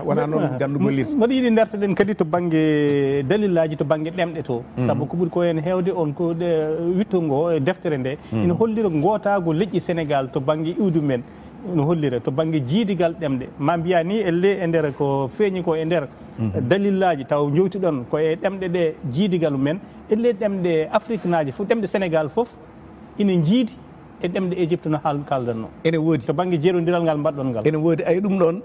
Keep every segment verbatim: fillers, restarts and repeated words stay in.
Wonaa noon ganndu gollirta. Mboɗo yiɗi ndartoɗen kadi to bannge dalillaaji, to bannge ɗemɗe to. Sabu ko ɓuri ko heen heewde on ko ɗe, witto ngo e deftere nde ina hollira ngootaagu leƴƴi Senegaal to bannge iwdi men. Ina hollira to bannge jiidigal ɗemɗe. Ma mbiya ni elle e nder ko feeñi ko e nder dalillaaji taw njowtiɗon ko e ɗemɗe ɗe jiidigal men. Elle ɗemɗe afriknaaji fof, ɗemɗe Senegaal fof ina njiidi e ɗemɗe Égypte no haal-, kaaldanno. Ene woodi. To bannge jerondiral ngal mbaɗɗon ngal. Ene woodi. Ay, ɗum ɗoon,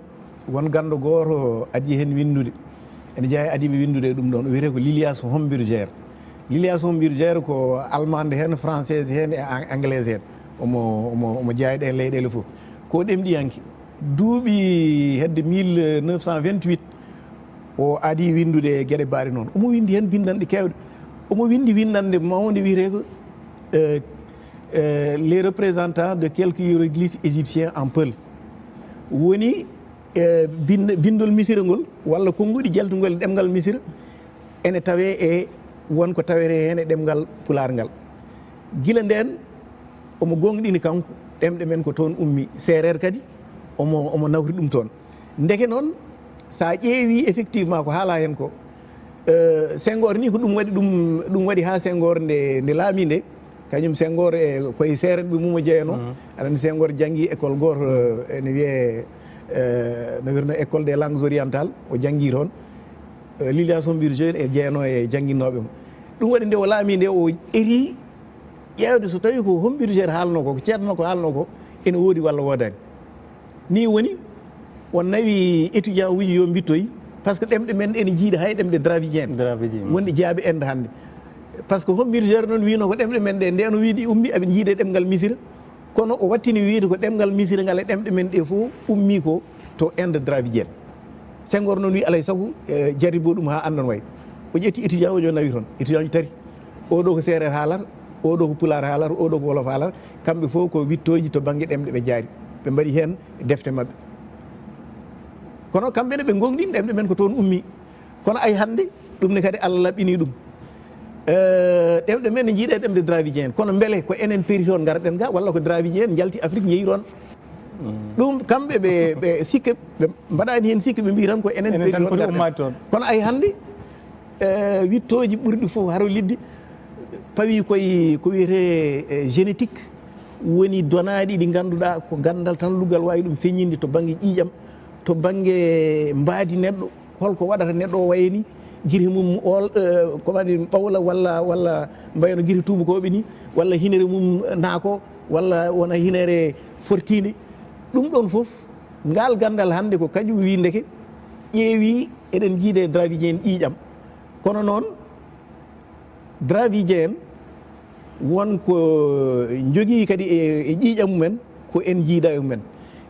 won ganndo gooto adii heen winndude. Ene jeyaa e adiiɓe winndude e ɗum ɗoon. O wiyetee ko Lilias Homburger. Lilias Homburger ko almande heen, française heen e an-, anglaise heen. Omo, omo, omo jeyaa e ɗeen leyɗeele fof. Ko ɗemɗiyanke. Duuɓi hedde mille neuf cent vingt-huit, o adii winndude e geɗe baaɗe noon. Omo winndi heen binndanɗe keewɗe. Omo winndi winndannde mawnde wiyetee ko, euh, euh, les représentants de quelques hiéroglyphes égyptiens en peul. Woni, euh, bind-, binndol Misira ngol, walla konnguɗi jaltungol e ɗemngal Misira, ene tawee e won ko tawetee heen e ɗemngal Pulaar ngal. Gila ndeen, omo goongɗini kanko, ɗemɗe men ko toon ummi, seereer kadi omo, omo nawri ɗum toon. Ndeke noon, so a ƴeewii effectivement ko haalaa heen ko, euh, Senghor ni ko ɗum waɗi ɗum, ɗum waɗi haa Senghor nde, nde laamii nde, kañum Senghor e koye seereer ɓe mum o jeyanoo. Aɗa anndi Senghor janngi école gooto, euh, ene wiyee, euh, no wiyetnoo école des langues orientales, o janngi toon. Eh, Lilias Homburger e jeyanoo e jannginnooɓe mo. Ɗum waɗi nde o laamii nde, o eri ƴeewde so tawii ko Homburger haalnoo ko, ko ceerno ko haalnoo ko, ene woodi walla woodaani. Nii woni, o nawi étudiant uji yo mbittoy, par ce que ɗemɗe men ene njiida hay ɗemɗe Dravidien. Dravidien. Wonde jeyaaɓe Inde hannde. Par ce que Homburger noon wiynoo ko ɗemɗe men ɗe, ndeen o wiyi ɗi ummi, aɓe njiida e ɗemngal Misira. Kono o wattini wiyde ko ɗemngal Misira ngal e ɗemɗe men ɗe fof ummii ko to Inde Dravidienne. Senghor noon wiyi alaa e sago, eh, jarriboo ɗum haa anndan way. O ƴetti étudiant uji o nawi toon, étudiant uji tati. Oo ɗoo ko seereer haalata, oo ɗoo ko pulaar haalata, oo ɗoo ko wolof haalata. Kamɓe fof ko wittooji to bannge ɗemɗe ɓe njaari. Ɓe mbaɗi heen defte maɓɓe. Kono kamɓe ne ɓe ngoongɗini ɗemɗe men ko toon ummii. Kono ay hannde, ɗum ne kadi Allah laɓɓinii ɗum. Eh, ɗemɗe men ne njiida e ɗemɗe Dravidien. Kono mbele ko enen peri toon ngarɗen ga, walla ko Dravidien njalti Afrique njeyi toon? Ɗum kamɓe ɓe, ɓe sikke, ɓe mbaɗaani heen sikke, ɓe mbii tan ko enen peri toon ngarɗen. Kono ay hannde, eh, wittooji ɓurɗi fof haro lidde pawi koye ko wiyetee, eh, génétique, woni donaaɗi ɗi ngannduɗaa ko ganndal tan luggal waawi ɗum feññinde to bannge ƴiiƴam, to bannge mbaadi neɗɗo. Holko waɗata neɗɗo o waye ni, gite mum ool, eh, ko waɗi ɓawla walla, walla mbayno gite tuubakooɓe ni, walla hinere mum naako, walla wona hinere fortiinde. Ɗum ɗoon fof, ngaal ganndal hannde ko kañum wii ndeke ƴeewi eɗen njiida e Dravidien ƴiiƴam. Kono noon, Dravidien en won ko njogii kadi e, e ƴiiƴam mumen, ko en njiida e mumen.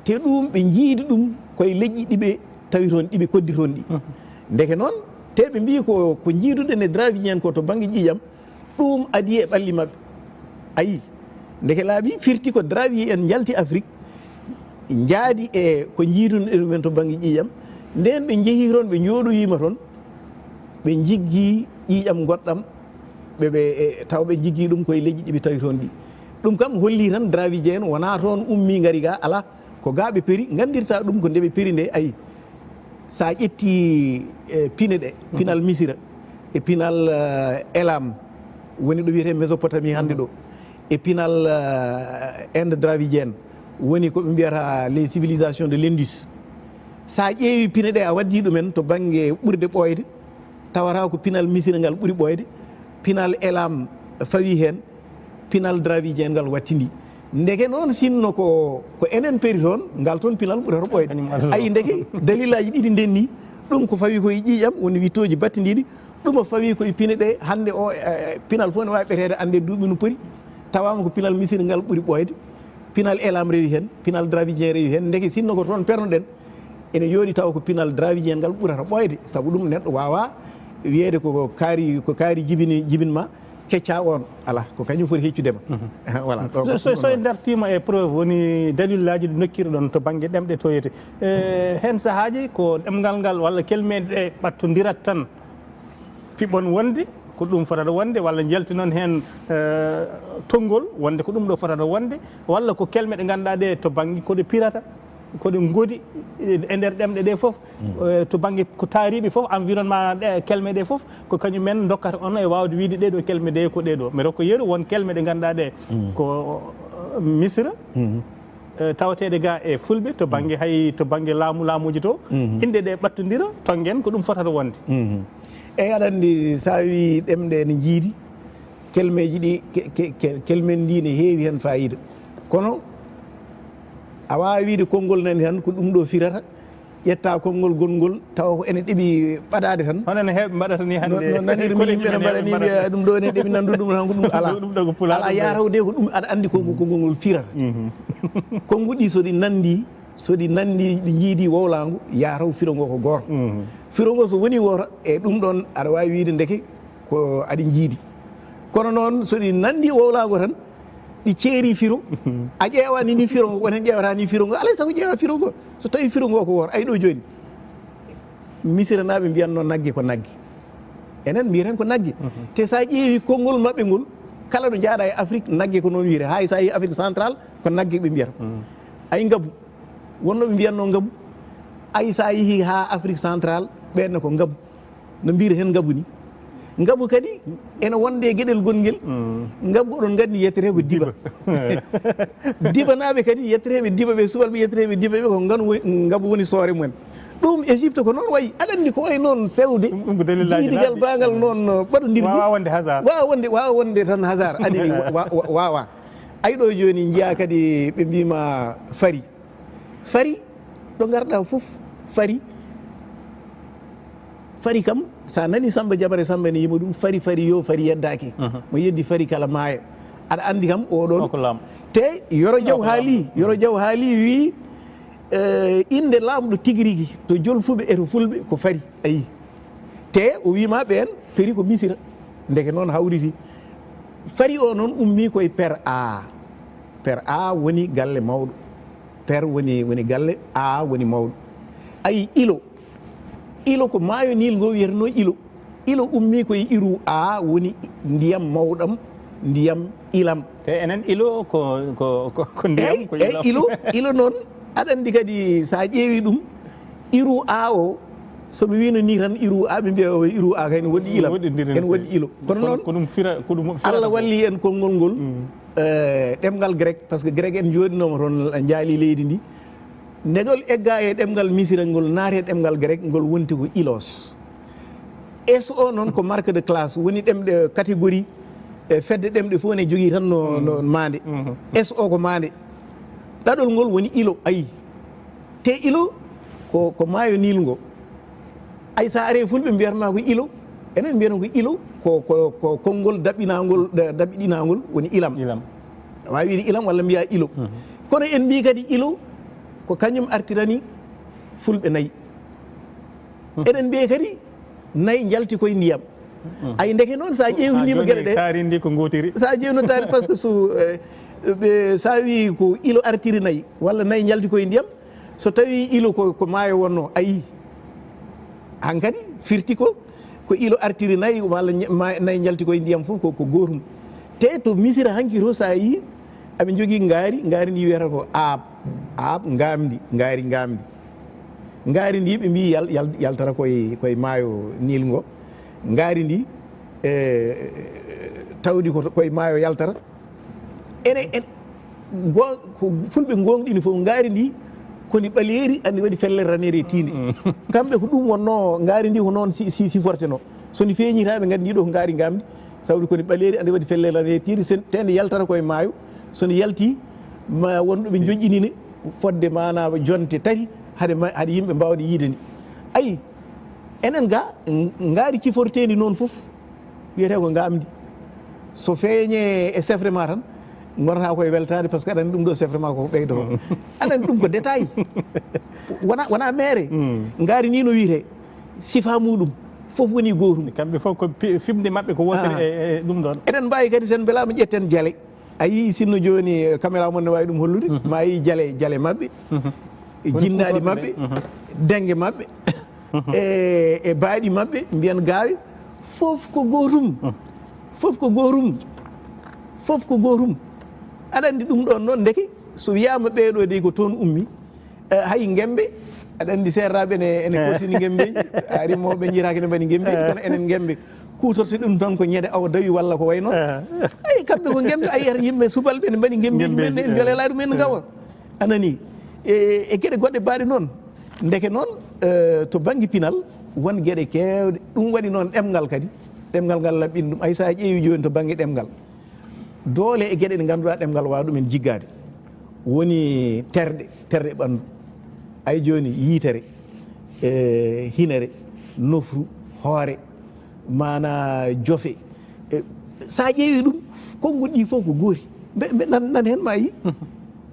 Te ɗum ɓe njiidi ɗum koye leƴƴi ɗi ɓe tawi toon, ɗi ɓe koddi toon ɗi. Ndeke noon, te ɓe mbii ko, ko njiiduɗen e Dravidien en ko to bannge ƴiiƴam, ɗum adii e ɓalli maɓɓe. Ayi, ndeke laaɓi firti ko Dravidien en njalti Afrique, njaadi e ko njiiduno e ɗumen to bannge ƴiiƴam. Ndeen ɓe njehii toon, ɓe njooɗoyiima toon, ɓe njiggii ƴiiƴam goɗɗam, ɓe, ɓe, e, taw ɓe njiggii ɗum koye leƴƴi ɗi ɓe tawi toon ɗi. Ɗum kam hollii tan Dravidien en wonaa toon ummii ngari ga, alaa. Ko ga ɓe peri, nganndirtaa ɗum ko nde ɓe peri nde, ayi. So a ƴetti, e, pine ɗe, pinal Misira, e pinal, e, Elam, woni ɗo wiyetee Mésopotamie hannde ɗo, e pinal, e, Inde Dravidienne, woni ko ɓe mbiyata les civilisations de l'Indus. So a ƴeewi pine ɗe, a waddii ɗumen to bannge ɓurde ɓooyde, tawata ko pinal Misira ngal ɓuri ɓooyde, pinal Elam fawii heen, pinal Dravidien ngal wattindii. Ndeke noon, sinno ko, ko enen peri toon, ngal toon pinal ɓurata ɓooyde. Ayi, ndeke dalilaaji ɗiɗi ndennii, ɗum ko fawii ko e ƴiiƴam, woni wittooji battindiiɗi, ɗum o fawii ko e pine ɗe, hannde o, e, e, pinal fof ne waawi ɓeteede annde duuɓi no poti, tawaama ko pinal Misira ngal ɓuri ɓooyde, pinal Elam rewi heen, pinal Dravidien rewi heen, ndeke sinno ko toon pernoɗen, ene yooɗi taw ko pinal Dravidien ngal ɓurata ɓooyde, sabu ɗum neɗɗo waawaa wiyeede ko kaari, ko kaari jibini, jibin ma, keccaa oon, alaa, ko kañum foti heccude ma. Voilà, ɗo ko so, so, ɗum so en ɗon. Dartiima e preuve, woni dalillaaji ɗi ndokkirɗon to bannge ɗemɗe toyete. E, heen sahaaji ko ɗemngal ngal walla kelmeeɗe ɗe ɓattondirat tan. Piɓon wonde ko ɗum fotata wonde, walla njaltinon heen, eh, tonngol wonde ko ɗum ɗo fotata wonde, walla ko kelme ɗe ngannduɗaa ɗe to bannge ko ɗe pirata, Ko ɗe ngoodi e nder ɗemɗe ɗe fof, eh, to bannge ko taariiɓe fof, environnement ɗe kelme ɗe fof, ko kañum en ndokkata on e waawde wiyde ɗee ɗoo kelme ɗe ko ɗee ɗoo. Mi rokka yeru won kelme ɗe ngannduɗaa ɗe ko, eh, Misira, eh, tawateeɗe ga e Fulɓe to bannge hay to bannge laamu laamuuji to, inɗe ɗe ɓattondira, tonngen ko ɗum fotata wonde. Eyi, aɗa anndi, so a wii ɗemɗe ene njiidi, kelmeeji ɗi, ke-, ke-, ke-, kelmen ndi ne heewi heen faayiida. Kono a waawaa wiyde konngol nani tan ko ɗum ɗo firata, ƴetta konngol gonngol tawa ko ene ɗeɓi ɓadaade tan. Hono no heewɓe mbaɗata ni hannde. No, no nanir mi yimɓe ne mbaɗa ni, mbiya ɗum ɗo ene ɗeɓi nanndude ɗum tan ko ɗum alaa. Ɗum ɗo ko Pulaar, alaa ɗum ɗo. Yaataw de ko ɗum aɗa anndi ko, ko konngol ngol firata. Mhm. Konnguɗi so ɗi nanndi, so ɗi nanndi, ɗi njiidi wowlaango, yaataw firo ngo ko gooto. Mhm. Firo ngo so woni wooto, e ɗum ɗoon aɗa waawi wiyde ndeke ko aɗi njiidi. Kono noon so ɗi nanndi wowlaango tan, ɗi ceeri firo, a ƴeewani ni firo ngo, woni ƴeewata ni firo ngo, alay sago ƴeewa firo ngo. So tawi firo ngo ko wooto, ay ɗo jooni. Misiranaaɓe mbiyatno nagge ko nagge. Enen mbiyeten ko nagge. Mhm. Te so a ƴeewi konngol maɓɓe ngol, kala ɗo njaaɗa e Afrique, nagge ko noon wiyete. Hay so a yehi Afrique Central, ko nagge ɓe mbiyata. Mhm. Ay ngabu, wonno ɓe mbiyatno ngabu. Ay so a yehi haa Afrique Central, ɓeen ne ko ngabu. No mbiyeten ngabu ni. Ngabu kadi ene wonde e geɗel gonngel. Mm. Ngabu oɗon nganndi yetteree ko diba. Diba. Dibanaaɓe kadi yettereeɓe diba ɓe, subalɓe yettereeɓe diba ɓe ko nganu woni, ngabu woni soore mumen. Ɗum Égypte ko noon wayi. Aɗa anndi ko wayi noon sewde. Ɗum, ɗum ko dalillaaji jiidigal laaɓɗi. Baangal noon, uh, ɓaɗondirgol. Waawa wonde hasard. Waawa wonde, waawa wonde tan hasard. Aɗa anndi wa-, wa-, waawa. Ay ɗo jooni njiyaa kadi ɓe mbiima fari. Fari, ɗo ngarɗaa fof, fari. Fari kam, so a nani Samba Jabare, Samba ne yima ɗum, fari, fari yo, fari yeddaaki. Mhm. Mo yeddi fari kala maaya. Aɗa anndi kam, o ɗoon. O ko laam. Te Yoro Jaw haali, Yoro Jaw haali, wii, eh, innde laamɗo tigi rigi to Jolfuɓe e to Fulɓe ko fari. Ayi. Te o wiima ɓeen peri ko Misira. Ndeke noon hawriti. Fari o noon ummii koye per A. Per A woni galle mawɗo. Per woni, woni galle, A woni mawɗo. Ayi, Ilo. Ilo ko maayo Niil ngo wiyeteno Ilo. Ilo ummii koye iru A woni ndiyam mawɗam, ndiyam ilam. Te enen Ilo ko, ko, ko, ko ndiyam, eyi, ko eyi, ilam. Ilo, Ilo noon, aɗa anndi kadi so a ƴeewi ɗum, iru A o, so ɓe wiino ni tan iru A, ɓe mbiya o iru A kay no woɗɗi ilam. Woɗɗindiri no feewi. Ene woɗɗi Ilo. Kono noon, ko ɗum fira, ko ɗum fira Allah walli en konngol ngol. Mm. Eh, ɗemngal grec, par ce que grec en njooɗinooma toon, njaali leydi ndi. Nde ngol egga e ɗemngal Misira ngol, naati e ɗemngal grec, ngol wonti ko ilos. S O noon ko marque de classe, woni ɗemɗe catégorie, e fedde ɗemɗe fof ne jogii tan no, no maande. Mhm. S O ko maande. Ɗaɗol ngol woni ilo, ayi. Te ilo ko, ko maayo Niil ngo. Ay, so a ari e Fulɓe mbiyata ma ko ilo, enen mbiyata ko ilo, ko, ko, ko konngol daɓɓinaangol, da-, daɓɓiɗinaangol woni ilam. Ilam. A waawi wiyde ilam walla mbiya ilo. Mhm. Kono en mbii kadi ilo ko kañum artirani Fulɓe nayi. Mhm. Eɗen mbiya kadi nayi njalti koye ndiyam. Mhm. Ay, ndeke noon, so a ƴeewndiima geɗe ɗe, taarindi ko ngootiri. So a ƴeewno taari, par ce que so, eh, ɓe, so a wii ko ilo artiri nayi, walla nayi njalti koye ndiyam, so tawii ilo ko, ko maayo wonnoo, ayi. Hankadi firti ko, ko ilo artiri nayi, walla ñe-, ma-, nayi njalti koye ndiyam fof ko, ko gootum. Te to Misira hanki to, so a yii, aɓe njogii ngaari, ngaari ndi wiyata ko Aab, Aab ngaamndi, ngaari ngaamndi. Ngaari ndi ɓe mbii yal-, yal-, yaltata koye, koye maayo Niil ngo. Ngaari ndi, e, tawdi ko koye maayo yaltata. Ene, en, go-, ko Fulɓe ngoongɗini fof, ngaari ndi ko ndi ɓaleeri, andi waɗi fellere raneede e tiinde. Mm. Kamɓe ko ɗum wonnoo, ngaari ndi ko noon si, si, sifortenoo. So ndi feeñii tan, ɓe nganndi ndi ɗo ko ngaari ngaamndi. Sawdi ko ndi ɓaleeri, andi waɗi fellere raneede e tiinde, sen-, te ndi yaltata koye maayo. So ndi yaltii, ma won ɗo ɓe njoƴƴini ndi, fodde maanaa jonte tati, hade ma-, hade yimɓe mbaawde yiide ndi. Ayi, enen ga, ng-, ngaari ciforteendi noon fof, wiyetee ko ngaamndi. So feeñe e sefre ma tan, ngonata koye weltaade, par ce que aɗa anndi ɗum ɗo sefre ma ko ɓeydoto. Aɗa anndi ɗum ko détail. Wona, wona meere. Mm. Ngaari ni no wiyetee, sifa muɗum fof woni gootum. Kamɓe fof ko pi-, fiɓnde maɓɓe ko wootere. Ah. E, e ɗum ɗon. Eɗen mbaawi kadi, sen mbelaama ƴetten jale. A yii, sinno jooni, eh, caméra mon ne waawi ɗum hollude. Mhm. Ma a yii jale, jale maɓɓe, mhm, e woni jinnaali kuutorɗe maɓɓe, ɗe. Mhm. Dennge maɓɓe, mhm, e, e baaɗi maɓɓe, mbiyen gaawe, fof ko gootum. Mhm. Fof ko gootum. Fof ko gootum. Aɗa anndi ɗum ɗoon noon, ndeke, so wiyaama ɓee ɗoo dey ko toon ummi, Eh, hay ngembe, aɗa anndi seerraaɓe ene, ene korsini ngembeeji. Ari mawɓe njiyataake ne mbaɗi ngembeeji, kono enen ngembe kuutorto ɗum tan ko ñande awa dawi walla ko wayi noon. Ay, kamɓe ko ngembe, a yiyata yimɓe subalɓe ne mbaɗi ngembeeji mumen, en jolelaa ɗum en ngawa. Anani, e, e geɗe goɗɗe baaɗe noon. Ndeke noon, eh, to bannge pinal, won geɗe keewɗe. Ɗum waɗi noon ɗemngal kadi. Ɗemngal ngal laɓɓini ɗum. Hay so a ƴeewi jooni to bannge ɗemngal, doole e geɗe ɗe ngannduɗaa ɗemngal waawa ɗum en jiggaade. Woni terɗe, terɗe ɓanndu. Ay jooni yitere, e, hinere, nofru, hoore, maana jofe. E, so a ƴeewi ɗum, konnguɗi ɗi fof ko goori. Mbe, mbe nan, nan heen ma yi.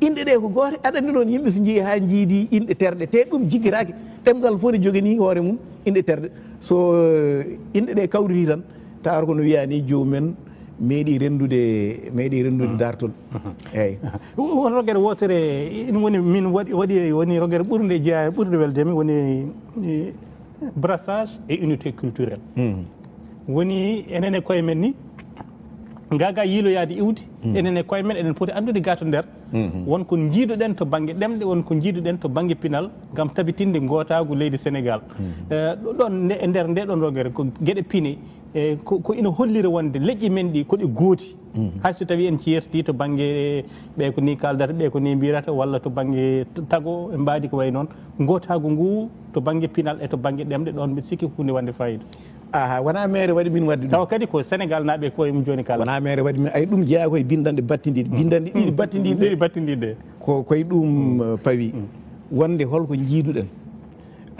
Inɗe ɗe ko goote, aɗa anndi noon yimɓe so njehi haa njiidi inɗe terɗe, te ɗum jiggiraaki. Ɗemngal fof ne joganii hoore mum inɗe terɗe. So, eh, inɗe ɗe kawriti tan, tawa ko no wiyaa ni, joomum en meeɗi renndude, meeɗi renndude dartol. Eeyi. Won rogere wootere, ɗum woni min waɗi, waɗi, woni rogere ɓurnde jeyaa, ɓurnde weldeemi, woni, eh, brassage et unité culturelle. Woni enen e koye men ni, ngaaga yiiloyaade iwdi, enen e koye men eɗen poti anndude gaa to nder, won ko njiiduɗen to bannge ɗemɗe, won ko njiiduɗen to bannge pinal, ngam tabitinde ngootaagu leydi Senegaal. Eh, ɗo-, ɗon nde, e nder nde ɗon rogere, ko geɗe pine, e ko, ko ina hollira wonde leƴƴi men ɗi ko ɗi gooti. Hay so tawi en ceerti to bannge ɓe ko ni kaaldata, ɓe ko ni mbiyata, walla to bannge t-, tago, e mbaadi ko wayi noon, ngootaagu ngu to bannge pinal e to bannge ɗemɗe, ɗon mbiɗa sikki ko huunde wonde faayiida. Aha, wonaa meere waɗi min waɗde ɗum. Tawa kadi ko Senegaal naaɓe ko e mum jooni kala. Wonaa meere waɗi min, ay, ɗum jeyaa ko e binndanɗe battindiiɗe. Binndanɗe ɗiɗi battindiiɗe. Ɗiɗi battindiiɗe. Ko, ko e ɗum, eh, pawi. Wonde holko njiiduɗen.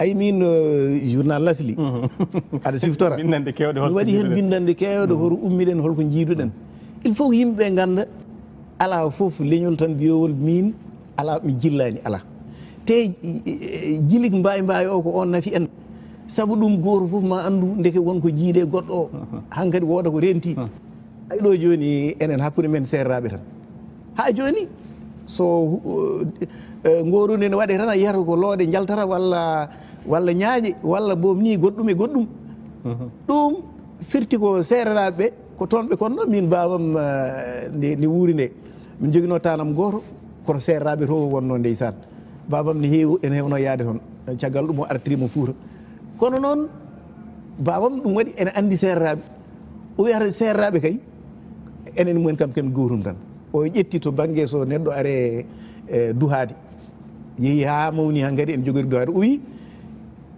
Ay, min, eh, journal L'Asli. Aɗa siftora. Binndanɗe keewɗe, mi waɗi heen binndanɗe keewɗe, hoto ummiɗen, holko njiiduɗen. Il faut yimɓe ɓe ngannda, alaa fof leñol tan mbiyoowol min, alaa, mi jillaani, alaa. Te, i, i, i, jilik mbaawi mbaawi o ko on nafi en. Sabu ɗum gooto fof ma anndu ndeke won ko jiiɗe goɗɗo o. Hankadi wooda ko renti. Ay, ɗo jooni enen hakkunde men seerraaɓe tan. Haa jooni, so, eh, eh, ngooru ne waɗe tan, a yiyata ko looɗe njaltata walla, walla ñaaƴe, walla boom ni goɗɗum e goɗɗum. Ɗum firti ko seerraaɓe ɓe, ko toon ɓe konno. Min baabam, eh, nde, nde wuuri nde, min joginoo taanam gooto, kono seerraaɓe to wonnoo ndeysaan. Baabam ne heewi, ene heewnoo yahde toon. Caggal ɗum o artiri mo Fuuta. Kono noon, baabam ɗum waɗi ene anndi seerraaɓe. O wiyata seerraaɓe kay, enen mumen kam ken gootum tan. O ƴetti to bannge so neɗɗo are, e, duhaade. Yehi haa mawni hankadi ene jogori duhaade. O wi,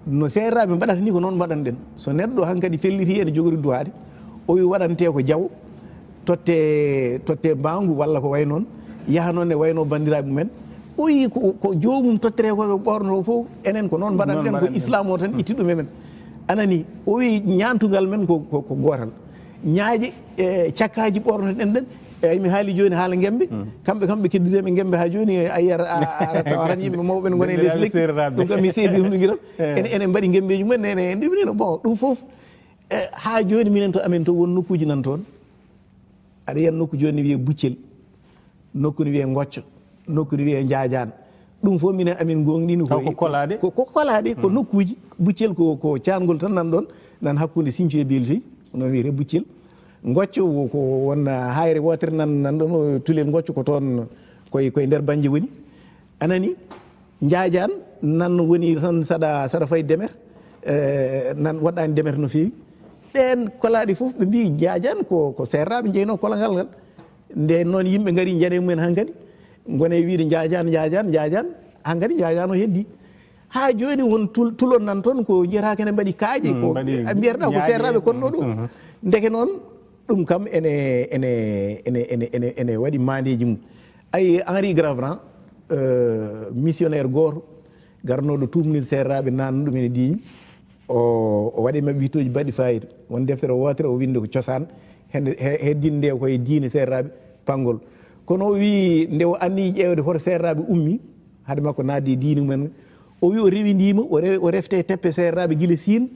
no seerraaɓe mbaɗata ni ko noon mbaɗanɗen. So neɗɗo hankadi felliti ene jogori duhaade, o wi waɗante ko jawo, totte, totte mbaangu walla ko wayi noon, yaha noon ne wayno banndiraaɓe mumen. O wi ko, ko joomum tottere ko ɓe ɓornoo fof, enen ko noon mbaɗanɗen, ko mbaɗanɗen. Islam o tan itti ɗum e men. Anani, o wi ñaantugal men ko, ko, ko gootal. Ñaaƴe, e, cakkaaji ɓornotoɗen ɗen, eyi, mi haali jooni haala ngembe. Kamɓe, kamɓe keddireeɓe ngembe haa jooni, a yiyata, a, a, a, a tawata yimɓe mawɓe ne ngoni e les lekki. Ɗum kam mi seedi ɗum giram. Ene, ene mbaɗi ngembeeji mumen, ene, ene ɗum nino. Bon, ɗum fof, e, haa jooni minen to amen to won nokkuuji nan toon. Aɗa yiya nokku jooni ne wiyee Buccel, nokku ne wiyee Ngocco, nokku ne wiyee Njaajaan. Ɗum fof minen amin ngoongɗini ko, ko kolaaɗe? Ko, ko kolaaɗe, ko nokkuuji. Buccel ko, ko caangol tan nan ɗoon, nan hakkunde Sinthiou e Bellevue, ko noon wiyetee Buccel. Ngocco ko, ko won, ah, haayre wootere nan, nan ɗoon, o Tulel Ngocco ko toon, koye, koye nder Bannje woni. A nanii? Njaajaan nan woni tan saɗa, saɗa fayi demer, eh, nan waɗɗaani demer no feewi. Ɗeen kolaaɗe fof ɓe mbii Njaajaan ko, ko seerraaɓe njeynoo kolangal ngal. Ndeen noon yimɓe ngarii njanee mumen hankadi, ngonee wiide Njaajaan, Njaajaan, Njaajaan, hankadi Njaajaan o heddii. Haa jooni won tul-, tulon nan toon ko njiyata kene mbaɗi kaaƴe, ko mbiyata ko seerraaɓe konnoo ɗum. Ndeke noon ɗum kam ene, ene, ene, ene, ene, ene waɗi maandeeji mum. Ayi, Henri Gravran, eh, missionnaire gooto garnooɗo tuumnii seerraaɓe nan ɗum ene diiñi. O, o waɗi maɓɓe wiɗtooji baɗɗi faayiida. Won deftere wootere o winndi ko Cosaan, hende, he-, heddinde nde koye diine seerraaɓe Pangol. Kono o wii nde o anniyii ƴeewde hoto seerraaɓe ummii, hade makko naatde e diine mumen. O wii o rewindiima, o re-, o refte teppe seerraaɓe gila Siin,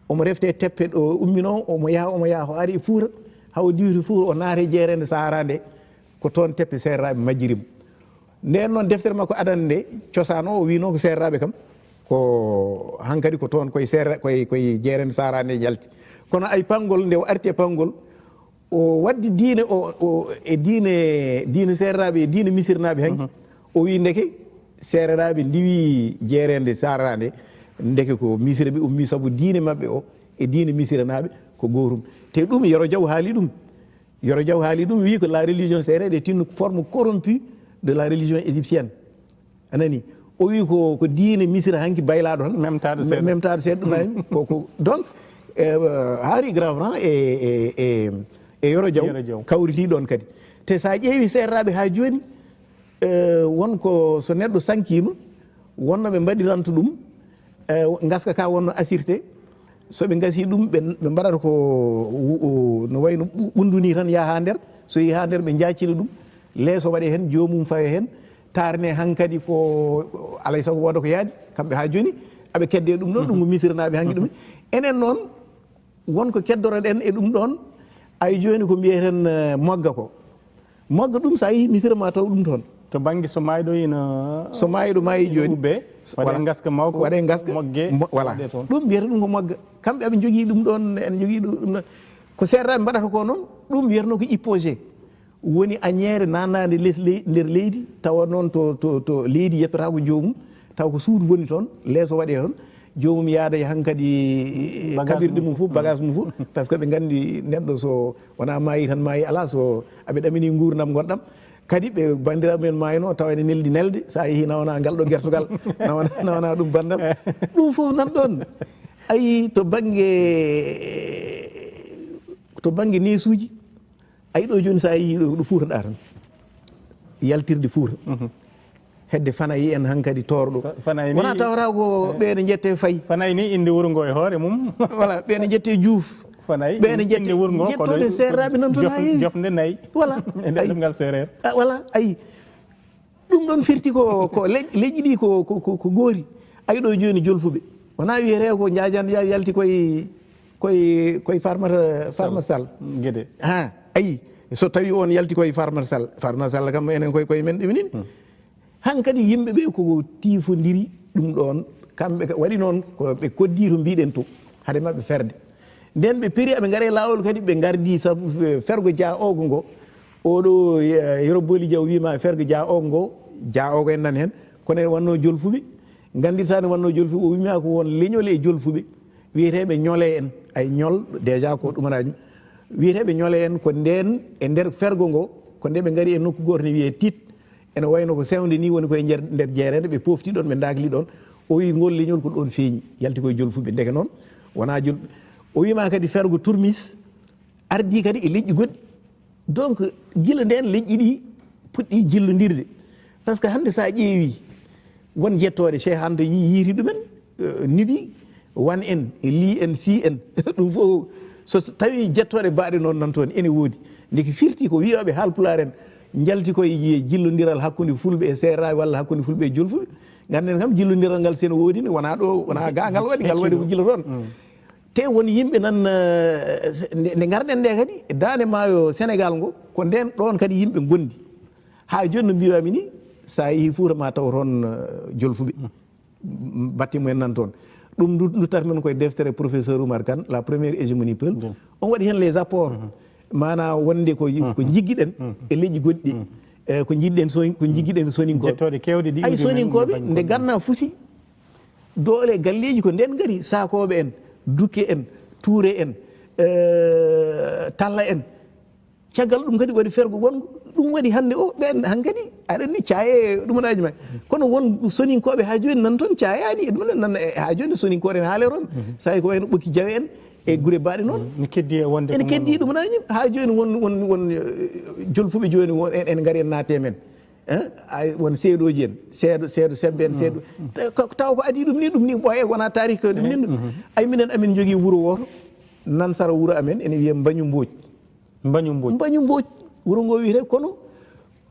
omo refte teppe ɗo umminoo, omo yaha, omo yaha, o ari e Fuuta, haa o diwti Fuuta, o naati e jeereende Sahara nde, ko toon teppe seerraaɓe majjiri mo. Ndeen noon deftere makko adannde nde, Cosaan o, o wiinoo ko seerraaɓe kam, ko hankadi ko toon koye seerra-, koye, koye jeereende Sahara nde yalti. Kono ay Pangol, nde o arti e Pangol, o waddi diine o, o, e diine, diine seerraaɓe, e diine misirnaaɓe hanki. O wii ndeke Seereraaɓe ndiwi jeereende Saara nde, ndeke ko Misira ɓe ummi, sabu diine maɓɓe o e diine Misiranaaɓe ko gootum. Te ɗum Yoro Jaw haali ɗum. Yoro Jaw haali ɗum, wi ko la religion sérère est une forme corrompue de la religion égyptienne. A nani? O wi ko, ko diine Misira hanki baylaaɗo tan. Memtaaɗo seeɗa. Memtaaɗo seeɗa ɗum nani. Ko, ko, donc, eh, Henri Gravran e, e, e, e Yoro Jaw. Yoro Jaw kawriti ɗon kadi. Te sa ƴeewi seereraaɓe haa jooni, eh, won ko so neɗɗo sankiima, wonno ɓe mbaɗiranto ɗum, eh, ngaska ka wonno asirte. So ɓe ngasi ɗum, ɓe, ɓe mbaɗata ko wu-, o, no wayno ɓu-, ɓunndu ni tan yaha haa nder. So yehi haa nder, ɓe njaccina ɗum. Leeso waɗe heen, joomum fawe heen. Taarne hankadi ko alay sago wooda ko yaadi. Kamɓe haa jooni, aɓe kedde ɗum ɗo, ɗum ko Misiranaaɓe hanki ɗum. Enen noon, won ko keddoroɗen e ɗum ɗoon. Ay jooni ko mbiyeten, eh, mogga ko. Mogga ɗum, so a yehii Misira ma taw ɗum toon. To bannge so maayɗo ina So maayɗo maayi jooni. Ubbee, waɗee Voilà. ngaska mawka, Waɗee ngaska, moggee, mo-, voilà. waɗee toon. Ɗum mbiyata ɗum ko mogga. Kamɓe aɓe njogii ɗum ɗoon, en njogii ɗum, ɗum ɗoon. Ko seereraaɓe mbaɗata ko noon, ɗum wiyatnoo ko hypogée. Woni añeere naatnaande les ley-, nder leydi, tawa noon to, to, to leydi yettotaako joomum, tawa ko suudu woni toon, leeso waɗee toon. Joomum yaada e hankadi Bagage kabirɗe mum mum fof, bagage mum fof, parce que ɓe nganndi neɗɗo so wonaa maayi tan maayi alaa, so aɓe ɗamini nguurndam ngonɗam. Kadi ɓe banndiraaɓe men maayno, tawa ene neldi nelde, so a yehii nawana ngal ɗo gertogal, nawana, nawana ɗum banndam. Ɗum fof nan ɗoon. Ayi, to bannge, to bannge neesuuji, ayi ɗo jooni so a yehii ɗo, ɗo Fuuta ɗa tan. Yaltirde Fuuta. Mhm. Hedde Fanayi en hankadi toorɗo. Fa-, Fanayi ni Wonaa tawata ko ɓe ne njette fayi. Fanayi ni inde wuro ngo e hoore mum. Voilà, ɓe ne njette Juuf. Fanayi Ɓe ne inde njette, wuro ngo ko ɗo jettoɗe seereraaɓe nan toon Jof-, haa heewi. Jofnde nayi. Voilà. E nder Ayi. ɗemngal seereer. Ah, voilà, ayi. Ɗum ɗoon firti ko, ko le-, leƴƴi ɗi ko, ko, ko, ko goori. Ayi ɗo jooni Jolfuɓe. Wonaa wiyetee ko Njaajaan ya-, yalti koye, koye, koye Farmata, Farmata Sall. Gede. Ha, ayi. So tawi on yalti koye Farmata Sall, Farmata Sall kam enen koye, koye men ɗumini. Hmm. Hankadi yimɓe ɓe ko tiifondiri ɗum ɗoon. Kamɓe ka-, waɗi noon ko ɓe koddii to mbiɗen to. Hade maɓɓe ferde. Nden ɓe peri, aɓe ngara e laawol kadi, ɓe ngardi sabu fe-, fergo Dia Ogo ngo. Oɗo, eh, Yero Boli Jaw wiima fergo Dia Ogo ngo, Dia Ogo en nan heen. Kono en wannoo Jolfuɓe. Nganndirtaa ne wannoo Jolfuɓe, o wiima ko won leñol e Jolfuɓe. Wiyeteeɓe ñole en. Ay ñol, déjà ko ɗumanaaji. Wiyeteeɓe ñole en ko ndeen e nder fergo ngo, ko nde ɓe ngari e nokku gooto ne wiyee Tit. Ene wayno ko sewnde ni woni koye nder, nder jeereende, ɓe pofti ɗon, ɓe ndaakli ɗon. O wi ngol leñol ko ɗon feeñi, yalti koye Jolfuɓe. Ndeke noon, wonaa Jol-, o wiima kadi fergo Turmis ardii kadi e leƴƴi goɗɗi. Donc, gila ndeen leƴƴi ɗi puɗɗii jillondirde. Parce que hannde so a ƴeewi, won jettooɗe Cheikh Anta yi-, yiiti ɗumen, eh, Nibi, Wan en, Li en, Si en, ɗum fof, so tawi jettooɗe baaɗe noon nan toon, ene woodi. Ndeke firti ko wiyooɓe Haalpulaar en, njalti koye jillondiral hakkunde Fulɓe e Seeraaɓe walla hakkunde Fulɓe e Jolfuɓe. Ngannden kam, jillondiral ngal, so ene woodi ne, wonaa ɗo, wonaa ga ngal waɗi, ngal waɗi ko gila toon. Mm. Te won yimɓe nan, eh, nde, nde ngarɗen nde kadi, daande maayo Senegaal ngo, ko ndeen ɗoon kadi yimɓe ngondi. Haa jooni no mbiiwaami ni, so a yehii Fuuta ma taw toon, eh, Jolfuɓe. Mm. M-, batte mumen nan toon. Ɗum ndu-, nduttata men koye deftere professeur Oumar Kane, La première hégémonie Peul. Mm. On waɗi heen les apports. Mhm. Maanaa wonde ko, ko Mhm. njiggiɗen Mhm. e leƴƴi goɗɗi. Mhm. Eh, ko njiggiɗen so-, ko njiggiɗen Soninkooɓe. Jettooɗe keewɗe ɗi Ay, uddii men Soninkooɓe, nde Ganna fusi, doole galleeji ko ndeen ngari, Saakooɓe en, Dukke en, Tuure en, eh, Talla en. Caggal ɗum kadi waɗi fergo wongo, ɗum waɗi hannde o, ɓeen hankadi, aɗa anndi, caaye ɗumanaaji ma. Kono won Soninkooɓe haa jooni nan toon caayaani e ɗum, nan, nan, e, haa jooni Soninkoore ene haalee toon. Mhm. Saay ko wayno Ɓokki Jawe en e gure baaɗe noon. Mhm. Ne keddii e wonde Ene ko keddii noon. Ɗumanaaji, haa jooni won, won, won, eh, Jolfuɓe jooni won, en, en ngari en naate men. Eh, ay, won seeɗooji en, seeɗo, seeɗo sembe en, seeɗo. Mm. Taw ko, taw ko adii ɗum ni, ɗum ni ɓooye, wonaa taarih ko ɗum ni. Mm. Ay, minen, amin njogii wuro wooto, nan sara wuro amen, ene wiyee Mbañu Mbooc. Mbañu Mbooc. Mbañu Mbooc, wuro ngo wiyetee, kono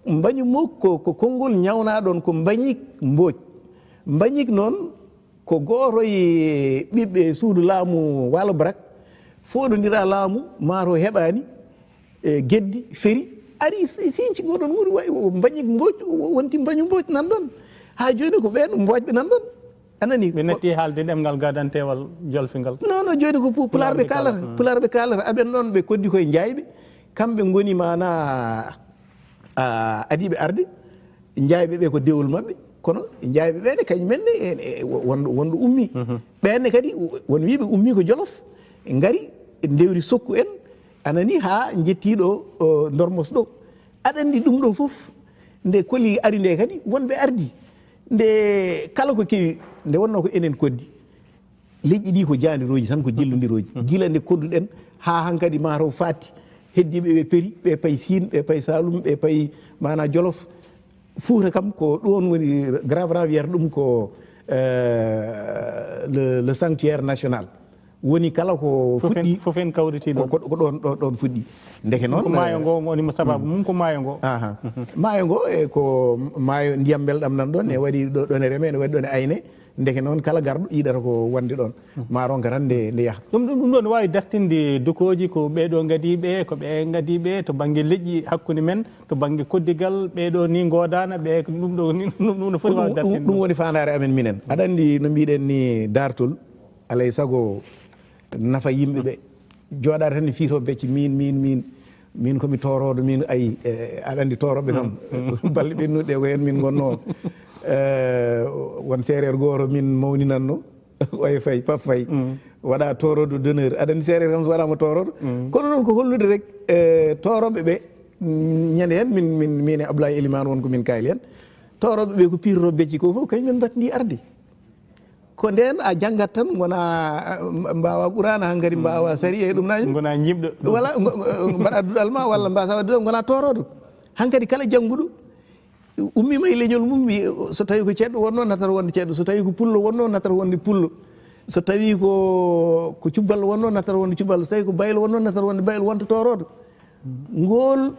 Mbañu Mbooc ko, ko konngol ñawnaaɗon ko Mbañik Mbooc. Mbañik noon, ko gooto e ɓiɓɓe suudu laamu Waalo Barak, fooɗondiraa laamu, maa to heɓaani, e geddi, feri, ari si-, sinci ngoɗon wuri, wayi o Mbañik Mbooc, o wonti Mbañu Mbooc nan ɗon. Haa jooni ko ɓeen Mbooc ɓe nan ɗon. A nanii? Ɓe Ko natti haalde ɗemngal gadanteewal jolfingal. Non, non, jooni ko pu-, Pulaar ɓe Pulaar ɓe kaalata, kaalata, hmm. Pulaar ɓe kaalata. Aɓen noon ɓe koddi koye Njaayɓe, kamɓe ngoni maanaa, a, adiiɓe arde. Njaayɓe ɓe ko dewol maɓɓe. Kono jayɓe ɓeene kañum en ne, e, e, wonɗo, wonɗo ummi. Ɓeenne kadi, won wiiɓe ummi ko Jolof, ngari, ndewri Sokku en, anani haa njettii ɗo, o, Ndormos ɗo. Aɗa anndi ɗum ɗo fof, nde koli ari nde kadi, wonɓe ardi. Nde kala ko kewi, nde wonnoo ko enen koddi. Leƴƴi ɗi ko jaandirooji tan, ko jillondirooji. Gila nde kodduɗen haa hankadi maa taw faati. Heddiiɓe ɓe peri, ɓe payi Siin, ɓe payi Saalum, ɓe payi maana Jolof. Fuuta kam ko ɗoon woni, Grand Bras wiyata ɗum ko, eh, le, le sanctuaire national. Woni kala ko Fof en, fuɗɗi, fof en kawriti ko, ɗoon. Ko, ko ɗoon, ɗo, ɗoon fuɗɗi. Ndeke noon, Ko maayo eh, ngo woni mo sababu mum, ko maayo ngo. Aha. Maayo ngo, e ko maayo ndiyam mbelɗam nan ɗoon, ne waɗi ɗo, ɗoon e reme, ne waɗi ɗoon e ayne. Ndeke noon, kala garɗo yiɗata ko wonde ɗoon. Ma ronka tan nde, nde yaha. Ɗum, ɗum, ɗum ɗo ne waawi dartinde dukooji, ko ɓee ɗo ngadii ɓe, ko ɓe ngadii ɓe, to bannge leƴƴi hakkunde men, to bannge koddigal, ɓee ɗo ni ngoodaana, ɓe ɗum ɗo ni, ɗum, ɗum no foti Ko waawi ɗum, ɗum, dartinde ɗum ɗum. Woni faandaare amen minen. Aɗa anndi no mbiɗen ni, daartol, alay sago nafa yimɓe ɓe. Jooɗaade tan ne fii to becce, miin, miin, miin. Miin ko mi tooroodo, miin ayi, eh, aɗa anndi toorooɓe kam. Balle ɓennuɗe ɗe ko heen min ngonnoo. Eh, won seereer gooto min mawninanno. Oye Fay, Pap Fay. Waɗa tooroodo d'honneur. Aɗa anndi seereer kam so waɗaama tooroodo. Kono noon ko hollude rek, eh, toorooɓe ɓe, mm, ñande heen min, min, min e Abdoulaye Elimane won ko min kayli heen. Toorooɓe ɓe ko piirotoo becce ko fof, kañum en mbaɗti ndi arde. Ko ndeen a janngat tan, ngona, a, mbaawa Quraana, hankadi mbaawa sariya e ɗum naani. Ngona ñiiɓɗo. Wala, ngo-, ngo-, mbaɗa duɗal ma, walla mbaawa duɗal, ngona tooroodo. Hankadi kala jannguɗo, ummiima e leñol mum, wi, so tawi ko ceɗɗo wonnoo, natata wonde ceɗɗo. So tawi ko pullo wonnoo, natata wonde pullo. So tawi ko, ko cubballo wonnoo, natata wonde cubballo. So tawi ko baylo wonnoo, natata wonde baylo, wonta tooroodo. Ngool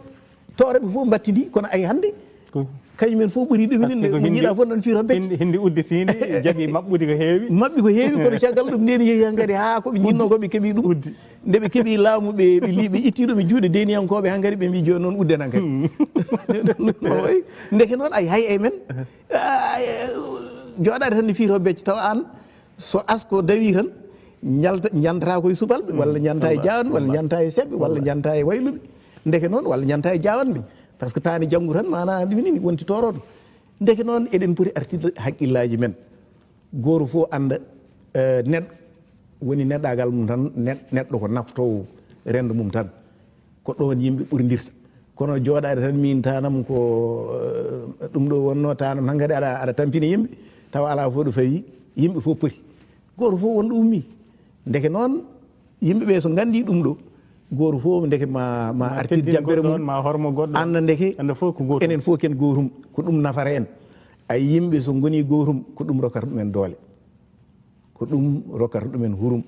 toorooɓe fof mbattidi, kono ay hannde, Ko kañum en fof ɓuri ɗum. Parce enen, que ko mo hindi, jiiɗa fof nan fiiro becce. Hindi, hindi udditiinde, jaɓi maɓɓude ko heewi. Maɓɓi ko heewi, kono caggal ɗum ndeen yehi hankadi haa ko ɓe njinnoo ko ɓe keɓi ɗum. Uddi. Nde ɓe keɓi laamu, ɓe, ɓe li-, ɓe itti ɗum, ɓe juuɗe deeniyankooɓe, hankadi ɓe mbi jooni noon udden hankadi. Oy, ndeke noon ay hay e men. Ay, jooɗaade tan ne fiiro becce, tawa aan so asko dawi tan, ñalta-, ñantata ko e subalɓe, walla ñanta e jaawanɓe, walla ñanta e seɓɓe, walla ñanta e wayluɓe. Ndeke noon, walla ñanta e jaawanɓe. Par ce que taani janngu tan, maanaa ɗum ni wonti tooroodo. Ndeke noon, eɗen poti artirde hakkillaaji men. Gooto fof annda, eh, neɗɗo woni neɗɗaagal mum tan, neɗ-, neɗɗo ko naftoowo renndo mum tan. Ko ɗoon yimɓe ɓurdirta. Kono jooɗaade tan miin tanam ko, eh, ɗum ɗo wonnoo tanam, hankadi aɗa, aɗa tampina yimɓe, tawa alaa fof ɗo fawi, yimɓe fof poti. Gooto fof won ɗo ummii. Ndeke noon, yimɓe ɓe so nganndii ɗum ɗo, gooto fof ndeke ma, ma Ma artir teddin jabbere goɗɗo mum, on, ma hormo goɗɗo on. Annda ndeke Annda fof ko gootum. Enen fof ken gootum, ko ɗum nafata en. Ay yimɓe so ngonii gootum, ko ɗum rokkata ɗumen doole. Ko ɗum rokkata ɗumen hurum.